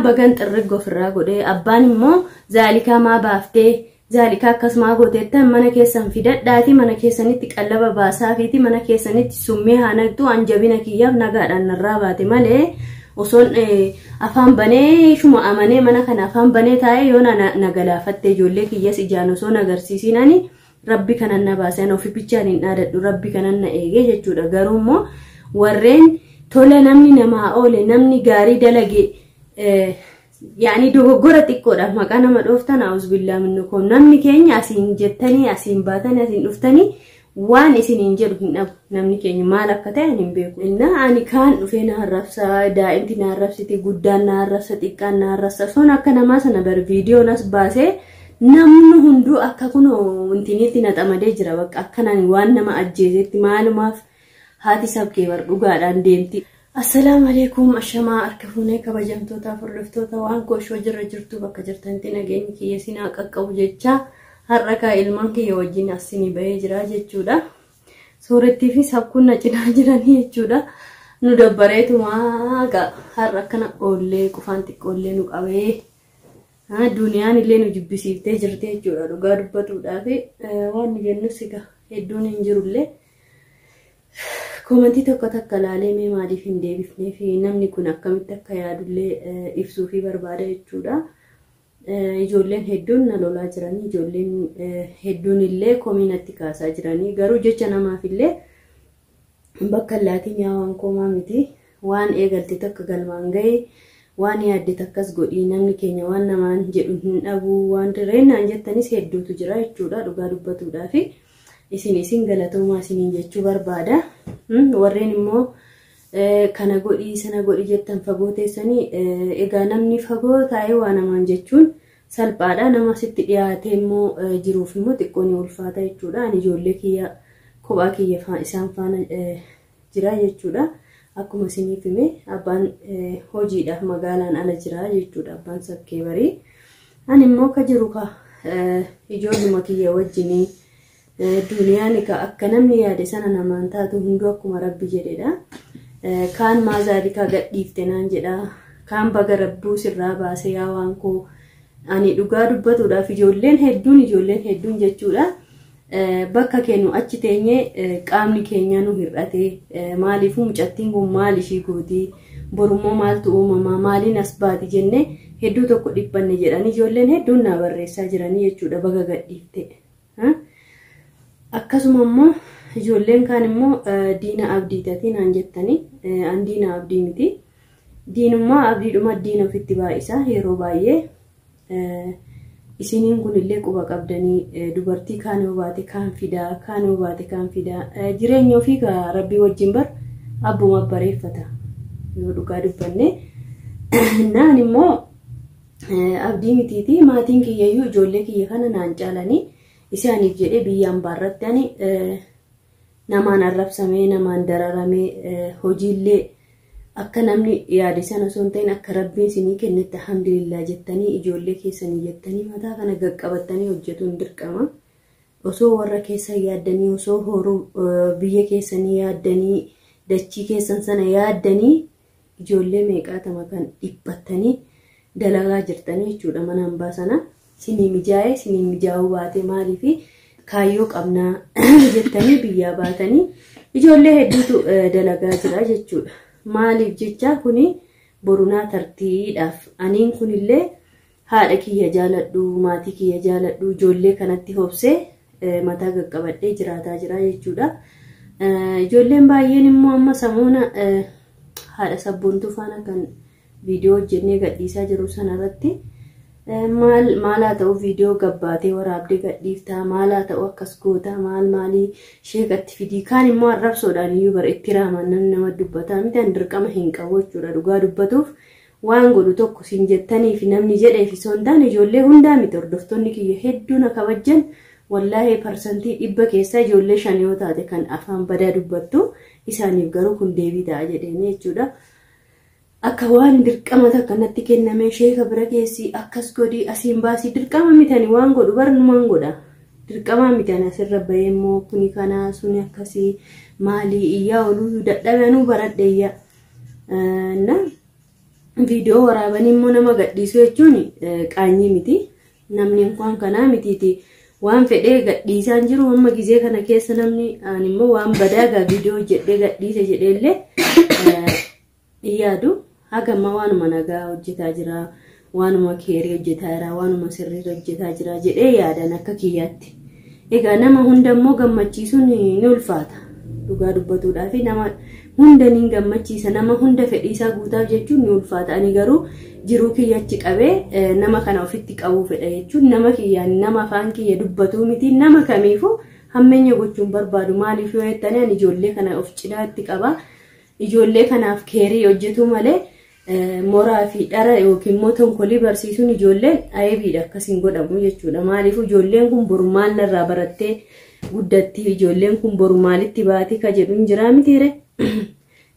Bagan xirrigga ofirraa godhee abbaan immoo zaalikaa maa baaftee zaalikaa akkasumaa gooteettan mana keessan fidadhaati mana keessanitti qallaba baasaafiiti mana keessanitti summee haa naqxu an jabina kiyyaaf nagaadhaan narraa baate malee osoon afaan banee ishuma amanee mana kana afaan banee taa'ee yoo na galaafatte ijoollee kiyyas ijaan osoo na agarsiisiin ani rabbi kanan na baase an ofi bichaan hin dhaadadhu rabbi kanan na eegee jechuudha. Garuu immoo warreen tola namni namaa oole namni gaarii dalage yaani dogoggora xiqqoodhaaf maqaa nama dhooftan a'uuzbillaa minnukum namni keenya asiin jettanii asiin baatanii asiin dhuftanii waan isiniin jedhu hin dhabu namni keenya maal akka ta'e hin beeku. Innaa ani kaan dhufee na arrabsa daa'imti na arrabsiti guddaan na arrabsa xiqqaan na arrabsa osoon akka namaa sana bar viidiyoon as baasee namni hunduu akka kunoo wantiniitti na xamadee jira bakka akkanaan waan nama ajjeesetti maalumaaf haati sabkee bar dhugaadhaan deemti. Assalaamu alaikum ashamaa harka fuunee kabajamtoota hordoftoota waan kooshoo jirra jirtu bakka jirtanitti nageenyi kiyya sinaa qaqqabu jecha har'a kaa ilmaan kiyya wajjin asinii bahee jira jechuudha. Suurattii fi sabkuun na cinaa jiranii jechuudha. Nu dabbareetumaa har'a akkana oollee qufaan xiqqoollee nu qabee duniyaan illee nu jibbisiiftee jirti jechuudha. Dhugaa dubbatuudhaaf waan nu jennus egaa hedduun hin jirullee. Koomantii tokko takka laalee mee maaliif hin deebifnee fi namni kun akkamitti akka yaadullee ibsuu fi barbaada jechuudha. Ijoolleen hedduun na lolaa jiranii ijoolleen hedduun illee komii natti kaasaa jiranii garuu jecha namaaf illee bakka laatiin yaa waan koomaa miti waan eegalte takka galmaan gahe waan yaadde takkas godhii namni keenya waan namaan jedhu hin dhabu waan reennaan jettanis hedduutu jira jechuudha dhugaa dubbatuudhaafi. Isin galatoomaa isiniin jechuu barbaada. Warreen immoo kana godhii sana godhii jettan fagoo teessanii egaa namni fagoo taa'ee waa namaan jechuun salphaadha. Nama sitti dhiyaatee immoo jiruuf immoo xiqqoo ni ulfaata jechuudha. Ani ijoollee kiyya kophaa kiyya isaan faana jira jechuudha. Akkuma isiniif hime abbaan hojiidhaaf magaalaan ala jira jechuudha. Abbaan sabkee barii. Ani immoo ka jiru ka ijoolluma kiyya wajjinii duniyaan akka namni yaade sana namaan taatu hunduu akkuma rabbi jedhedha. Kaan maazaalikaa gadhiifte naan jedha. Kaan baga rabbuu sirraa baase yaa waan koo. Ani dhugaa dubbatuudhaaf ijoolleen hedduun jechuudha. Bakka kennu achi teenyee qaamni keenya nu hir'ate maaliifuu mucattiin kun maal ishii gooti borummoo maaltu uumamaa maaliin as baati jennee hedduu tokko dhiphanne jedhanii ijoolleen hedduun naa barreessaa jiranii jechuudha baga gadhiifte. Akkasuma immoo ijoolleen kaan immoo diina abdii tatii naan jettanii an diina abdii miti. Diinummaa abdiidhuma diina ofitti baay'isa yeroo baay'ee isiniin kunillee quba qabdanii dubartii kaan yoo baate kaan fidaa kaan yoo baate kaan fidaa jireenya ofii ka rabbii wajjin bar abbuma bareeffata yoo dhugaa dubbanne. Naan immoo abdii mitiiti maatiin kiyyayyuu ijoollee kiyya kana naan caalanii isaaniif jedhee biyyaan baarratti ani namaan arrabsamee namaan dararamee hojiillee akka namni yaade sana osoo hin ta'in akka rabbiin isinii kennetti alhamdulillah jettanii ijoollee keessanii jettanii mataa kana gaqqabattanii hojjetuun dirqama. Osoo warra keessan yaaddanii osoo horuu biyya keessanii yaaddanii dachii keessan sana yaaddanii ijoollee meeqaatama kan dhiphattanii dalagaa jirtanii jechuudha mana hambaa sana. Sinii mijaa'ee sinii mijaa'uu baate maaliifi kaayyoo qabnaa jettanii biyyaa baatanii ijoollee hedduutu dalagaa jira jechuudha. Maaliif jecha kuni borunaa tartiidhaaf aniin kunillee haadha kiyya jaaladhu maatii kiyya jaaladhu ijoollee kanatti hobsee mataa qaqqabadhee jiraataa jira jechuudha. Ijoolleen baay'een immoo amma samuuna haadha sabboontuu faana kan viidiyoo hojjennee gadhiisaa jiru sanarratti maal haa ta'u viidiyoo gabbaatee waraabdee gadhiiftaa maal haa ta'u akkas gootaa maal maalii sheekatti fidii kaan immoo arrabsoodhaan iyyuu bara itti raaman namni nama dubbataa miti an dirqama hin qabu jechuudha. Dhugaa dubbatuuf waan godhu tokko siin jettanii fi namni jedhee fi osoo hin taane ijoollee hundaa miti hordoftoonni kiyya hedduu na kabajjan wallaahi 100% keessaa ijoollee 5 yoo taate kan afaan badaa dubbattu isaaniif garuu kun deebii ta'a jedheenii jechuudha. Akka waan dirqama takka natti kenname sheeka bira keessi akkas godhi asiin baasii dirqama mitani waan godhu barnumaan godha. Dirqama mitani asirra bahee immoo kuni kanaa suni akkasii maalii iyyaa oluu dadhabe anuu baradhe iyyaa. Na Viidiyoo waraabanii immoo nama gadhiisuu jechuun qaanyii miti. Namni waan kanaa mitiiti. Waan fedhee gadhiisaan jiru amma gizee kana keessa namni ani immoo waan badaa gaa viidiyoo hojjedhee gadhiise jedheellee hin yaadu. Haga ammaa waanuma nagaa hojjetaa jira, waanuma keerii hojjetaa jira, waanuma sirrii hojjetaa jira jedhee yaadan akka kiyyaatti. Egaa nama hunda immoo gammachiisuun ni ulfaata. Dhugaa dubbatuudhaaf nama hunda ni gammachiisa, nama hunda fedhiisaa guutaaf jechuun ni ulfaata. Ani garuu jiruu kiyyachi qabee nama kana ofitti qabuu fedha jechuun nama kiyyaan nama afaan kiyya dubbatuu miti nama kamiifuu hammeenya gochuun barbaadu. Maaliif yoo jettanii ani ijoollee kana of cinaatti qaba. Ijoollee kanaaf keerii hojjetuu malee moraa fi dhara yookiin immoo tonkolii barsiisuun ijoolleen ayebiidha akkasiin godhamu jechuudha. Maaliif ijoolleen kun boru maal narraa barattee guddatti, ijoolleen kun boru maalitti baati ka jedhu hin jiraa mitiire.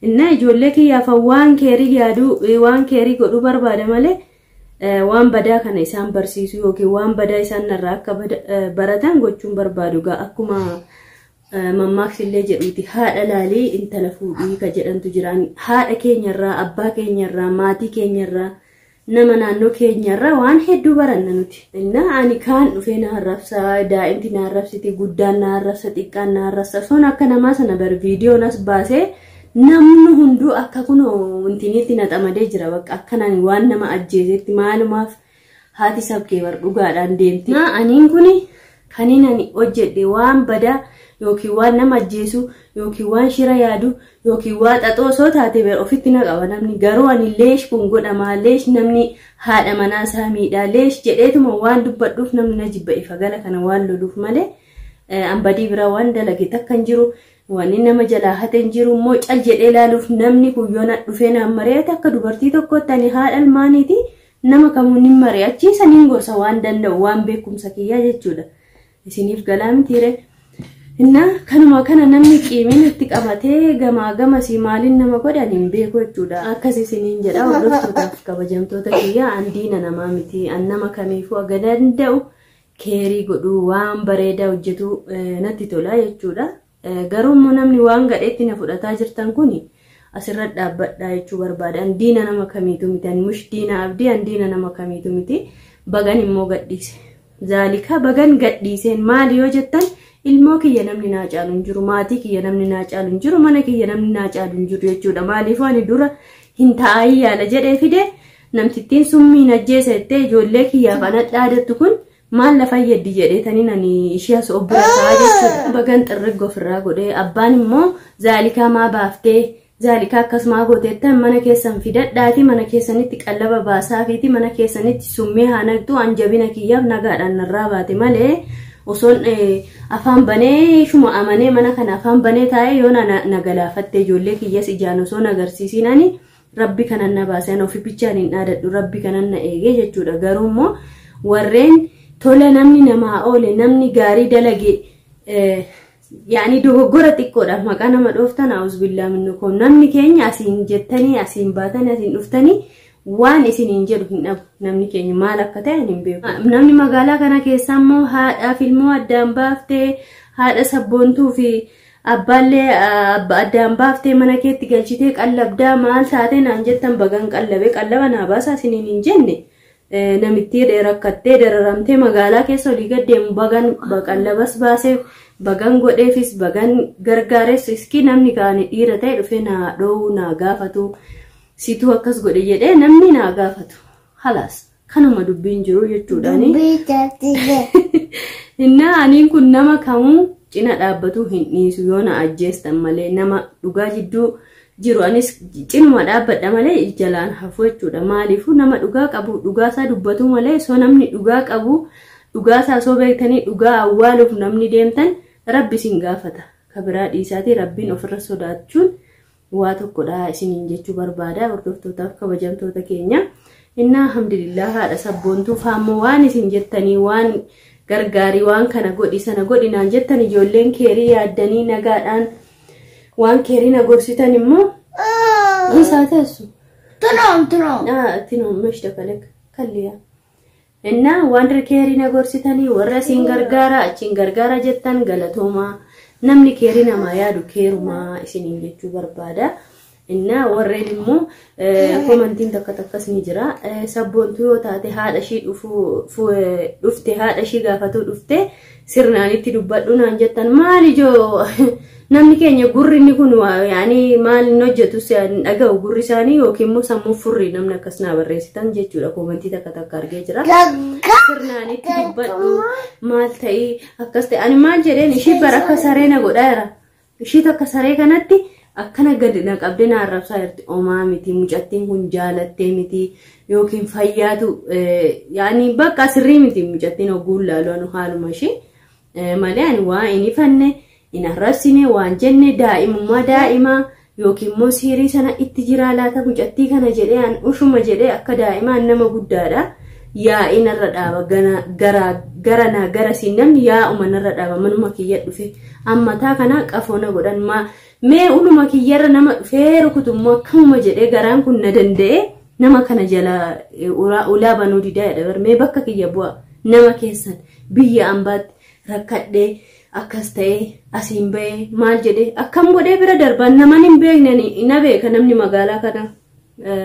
Innaa ijoollee kiyyaaf waan keerii yaaduu waan keerii godhuu barbaada malee waan badaa kana isaan barsiisuu yookiin waan badaa isaan narraa akka baratan gochuun barbaadu. Gaa akkuma mammaaksi jedhuuti haadha laalii intala fuudhii ka jedhantu jira. Haadha keenyarraa, abbaa keenyarraa, maatii keenyarraa, nama naannoo keenyarraa waan hedduu baranna nuti. Innaa ani kaan dhufee na arrabsa, daa'imti na arrabsiti, guddaan na arrabsa, xiqqaan na arrabsa. Son akka namaa sana bar viidiyoon as baasee namni hunduu akka kunoo intiniitti na xamadee jira. Bakka akkanaan waan nama ajjeesetti maalumaaf haati sabkee bar dhugaadhaan deemti. Aniin kuni kaniin ani hojjedhe waan badaa yookiin waan nama ajjeesu yookiin waan shira yaadu yookiin waa xaxoo osoo taate bar ofitti na qaba namni. Garuu ani leesh kun godhamaa, leesh namni haadha manaa isaa miidhaa, leesh jedheetuma waan dubbadhuuf namni na jibba ifa gala kana waan loluuf malee an badii biraa waan dalage takka hin jiru. Wanni nama jalaa hate hin jiru immoo cal jedhee ilaaluuf namni kun yoo na dhufee naan mari'ate akka dubartii tokkotti ani haadha ilmaaniiti nama kamuu ni mari'achiisa, niin gorsa waan danda'u waan beekumsa kiyyaa jechuudha. Isiniif galaa mitiire. Innaa kanuma kana namni qiimiin itti qabatee gamaa gamasii maaliin nama godhan hin beeku jechuudha. Akkas isiniin jedha hordoftootaaf kabajamtoota kiyyaa, an diina namaa miti. An nama kamiifuu aga danda'u keerii godhuu waan bareedaa hojjetu natti tola jechuudha. Garuu immoo namni waan gadheetti na fudhataa jirtan kuni asirra dhaabbadhaa jechuu barbaada. An diina nama kamiitu miti. Ani mush diina abdii, an diina nama kamiitu miti. Bagan immoo gadhiise. Zaalikaa bagan gadhiiseen maali yoo jettan ilmoo kiyya namni naa caalu hin jiru, maatii kiyya namni naa caalu hin jiru, mana kiyya namni naa caalu hin jiru jechuudha. Maaliif ani dura hin taa'ii yaala jedhee fide namtittiin summiin ajjeesa jettee ijoollee kiyyaaf ana dhaadattu kun maal na fayyaddi jedheetaniin ani ishee as obbora ta'a jechuudha. Bagan xirrigga ofirraa godhee abbaan immoo zaalikaa maa baaftee zaalikaa akkasumaa gooteettan mana keessan fidadhaati mana keessanitti qallaba baasaafiiti mana keessanitti summee haa naqxu an jabina kiyyaaf nagaadhaan narraa baate malee osoon afaan banee shuma amanee mana kana afaan banee taa'ee yoo na galaafatte ijoollee kiyyas ijaan osoo na agarsiisin ani rabbi kanan na baase an ofi bichaan hin dhaadadhu rabbi kanan na eegee jechuudha. Garuu immoo warreen tola namni namaa oole namni gaarii dalage yaani dogoggora xiqqoodhaaf maqaa nama dhooftan a'uuzubillaa minnukum. Namni keenya asiin jettanii asiin baatanii asiin dhuftanii waan isiniin jedhu hin dhabu. Namni keenya maal akka ta'e hin beeku. Namni magaalaa kana keessa immoo haadhaaf ilmoo addaan baaftee haadha sabboontuu fi abbaallee addaan baaftee mana keetti galchitee qallabdaa maal taatee naan jettan bagan qallabee qallaba naa baasaa isiniin hin jenne. Namittii rakkattee dararamtee magaalaa keessa olii gad deemu bagan qallabas baasee bagan godheefis bagan gargaares iski namni kaani dhiira ta'e dhufee naa dhoowuu naa gaafatu situu akkas godhe jedhee namni naa gaafatu. Halaas kanuma dubbiin jiru jechuudhaani. Innaa aniin kun nama kamuu cina dhaabbatu hin dhiisu yoo na ajjeestan malee nama dhugaa jidduu jiru anis cinuma dhaabbadha malee jalaan hafu jechuudha. Maaliifuu nama dhugaa qabu dhugaasaa dubbatu malee osoo namni dhugaa qabu dhugaasaa osoo beektanii dhugaa awwaaluuf namni deemtan rabbi isin gaafata. Kabiraa dhiisaatii rabbiin ofirra sodaachuun waa tokkodha isiniin jechuu barbaada hordoftootaaf kabajamtoota keenya. Innaa alhamdulillah haadha sabboontuuf ammoo waan isin jettanii waan gargaarii waan kana godhi sana godhi naan jettan ijoolleen keerii yaaddanii nagaadhaan waan keerii na gorsitan immoo isaa teessu. Tunoom tunoom. Tinoom meeshta kalek kalliyaa. Innaa waan keerii na gorsitanii warra isiin gargaara achiin gargaara jettan galatoomaa namni keerii namaa yaadu keerumaa isiniin jechuu barbaada. Innaa warreen immoo komantiin takka takkas ni jira. Sabboontuu yoo taate haadha ishii dhufte haadha ishii gaafatuu dhufte sirnaan itti dubbadhu naan jettan. Maal ijoo, namni keenya gurri inni kun yaani maal hin hojjetu, dhaga'u gurri isaanii yookiin immoo sammuu furrii namni akkas naa barreessitan jechuudha. Komantii takka takka argee jira. Sirnaan itti dubbadhu maal ta'ii akkas ta'e. Ani maal jedheen? Ishii bara akka saree na godhaa jira. Ishii takka saree kanatti akkana gadi na qabdee na arrabsaa jirti. Omaa miti, mucattiin kun jaalattee miti yookiin fayyaatu yaani bakka sirrii miti mucattiin ogguun laalu. Anu haaluma ishee malee ani waa hin ifanne, hin arrabsine. Waan jenne daa'imummaa daa'imaa yookiin immoo siirii sana itti jiraa laata mucattii kana jedhee an ushuma jedhee akka daa'imaan nama guddaadha. Yaa'ii narra dhaaba gara naa gara siin namni yaa'uma narra dhaaba. Manuma kiyya dhufe ammataa kana qafoo na godhan maa mee uluma kiyyarra nama dhufee rukutummoo akkamuma jedhee garaan kun na danda'e nama kana jala ulaa banuu didaa jedha. Mee bakka kiyya bu'a nama keessan biyya ambaatti rakkadhee akkas ta'ee asiin bahee maal jedhee akkam godhee bira darban? Naman hin beekne na beeka. Namni magaalaa kana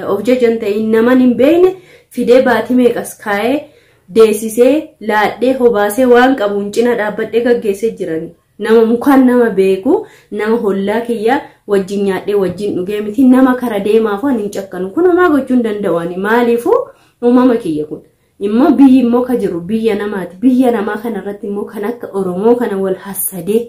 of jajan ta'in naman hin beekne fidee baatii meeqas kaa'ee deessisee laadhee hobaasee waan qabuun cina dhaabbadhee gaggeessee jiran. Nama mukaan nama beeku, nama hollaa kiyya wajjin nyaadhee wajjin dhugee miti, nama kara deemaaf ani hin cakkanu. Kun homaa gochuu hin danda'u ani, maaliifuu uumama kiyya kun. Immoo biyyi immoo ka jiru biyya namaati. Biyya namaa kanarratti immoo kan akka Oromoo kana wal hassadee,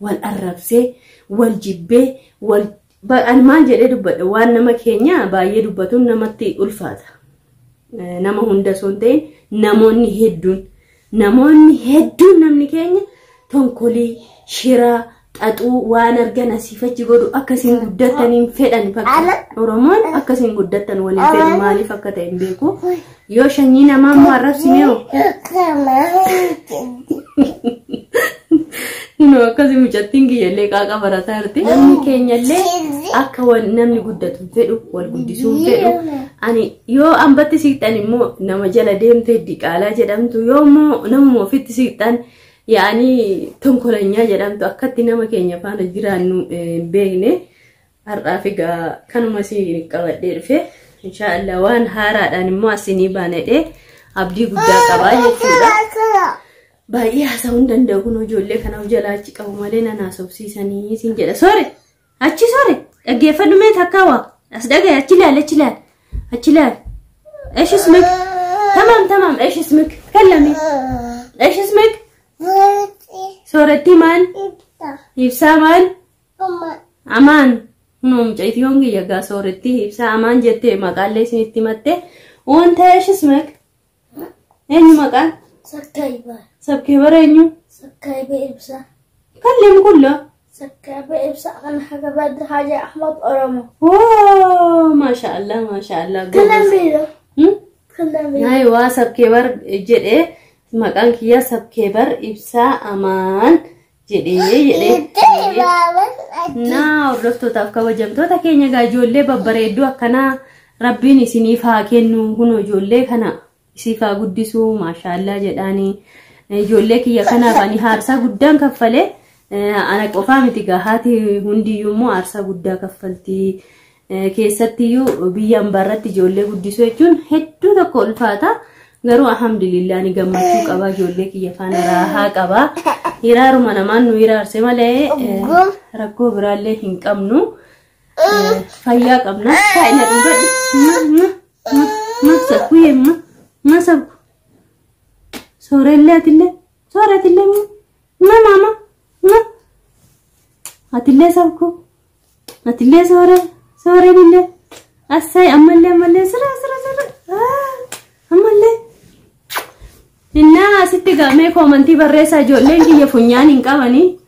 wal arrabsee, wal jibbee, wal ani maal jedhee dubbadha? Waan nama keenya baay'ee dubbatuun namatti ulfaata. Nama hunda osoo hin ta'in namoonni hedduun, namoonni hedduun, namni keenya tonkolii shiraa xaxuu waan argan asiifachi godhu. Akkasiin guddataniin fedhan fakkaata. Oromoon akkasiin guddattan waliin fedhu, maaliif akka ta'e hin beeku. Yoo shanyii namaa immoo arrabsine hoo? Kunoo akkasii mucattiin kiyyallee qaaqa barataa jirti. Namni keenyallee akka namni guddatu hin fedhu, wal guddisuu hin fedhu. Ani yoo ambatti siqxan immoo nama jala deemtee diqaalaa jedhamtu, yoo immoo namuma ofitti siqxan yaa'anii tonkolanyaa jedhamtu. Akkatti nama keenya faana jiraannu hin beekne. Har'aaf egaa kanuma isin qabadhee dhufe. Inshaallah waan haaraadhaan immoo asinii baanedhee abdii guddaa qabaa jechuudha. Baay'ee haasa'uu hin danda'u, kun ijoollee kana of jalaa achi qabu malee nan haasofsiisanii isin jedha. Soore, achi soore, dhaggeeffadhu mee takka waa as dhagaye. Achi ilaali, achi ilaali, achi ilaali. ايش اسمك؟ تمام تمام. ايش اسمك؟ تكلمي، ايش اسمك؟ سورتي مان ibsaa maal? Amaan. Kunoo mucayyoon kiyya gaa sooretti ibsaa amaan jettee maqaallee isinitti himatte. Wanta ايش اسمك؟ Eenyu maqaan? Sakkayba. Sabkee bara eenyu? Sakkayba Ibsa. Kallim kullo. Sakkayba Ibsa kan Hagabad Haji Ahmad Oromo. Oo, maasha Allah, maasha Allah. Kallambiidha. Kallambiidha. Ayiwaa, sabkeebar jedhee, maqaan kiyya sabkeebar ibsaa amaan jedhee jedhee. Naa hordoftootaaf kabajamtoota keenya egaa ijoollee babbareedduu akkanaa rabbiin isiniif haa kennu. Kun ijoollee kana isiif haa guddisuu, maashaallaa jedhaanii. Ijoollee kiyya kanaaf ani aarsaa guddaan kaffalee, ana qofaa miti gaa, haati hundiyyuu immoo aarsaa guddaa kaffalti. Keessattiyyuu biyya ambaarratti ijoollee guddisuu jechuun hedduu tokko ulfaata. Garuu alhamdulillah ni gammachuu qaba, ijoollee kiyya faana raahaa qaba. Hiraaruma namaan nu hiraarse malee rakkoo biraallee hin qabnu. Fayyaa qabna. Taa'ina dhugadhu. Ma sabku yemma. Ma sabku. Soorellee atillee. Soore atillee. Ma maama. Ma. Atillee sabku. Atillee soore. Sooreen illee. Assay, ammallee, ammallee, sira sira sira. Ammallee. Innaa asitti gaamee koomantii barreessaa. Ijoolleen kiyya funyaan hin qabanii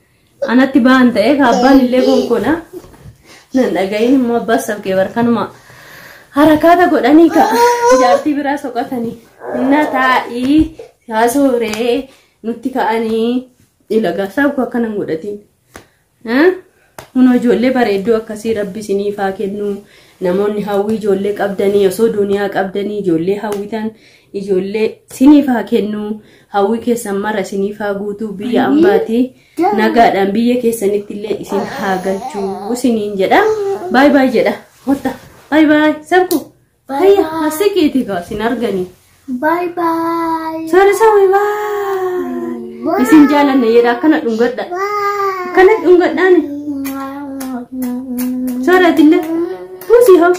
anatti ba'an ta'e kaabbaan illee konkona. Nan dhagayin immoo abbaas sabkee barkanuma harakaata godhanii ka jaartii biraa soqatanii. Innaa taa'ii haasooree nutti ka'anii ilagaa sabku akkana hin godhatiin. Kun ijoollee bareedduu akkasii rabbi isiniif haa kennu. Namoonni hawwii ijoollee qabdanii, osoo duniyaa qabdanii ijoollee hawwitan, ijoollee isiniif haa kennu. Hawwii keessan mara isiniif haa guutuu, biyya ambaatii nagaadhaan biyya keessanitti illee isin haa galchuu isiniin jedha. Baay baay jedha. Hotta. Bye bye. Sabku. Hayya asiqiiti gaa sin arganii. Bye bye. Sore sawe bye. Isin jaalanna jedha akkana dhungadha. Akkana dhungadhaani. Sore atillee. Buusii haa.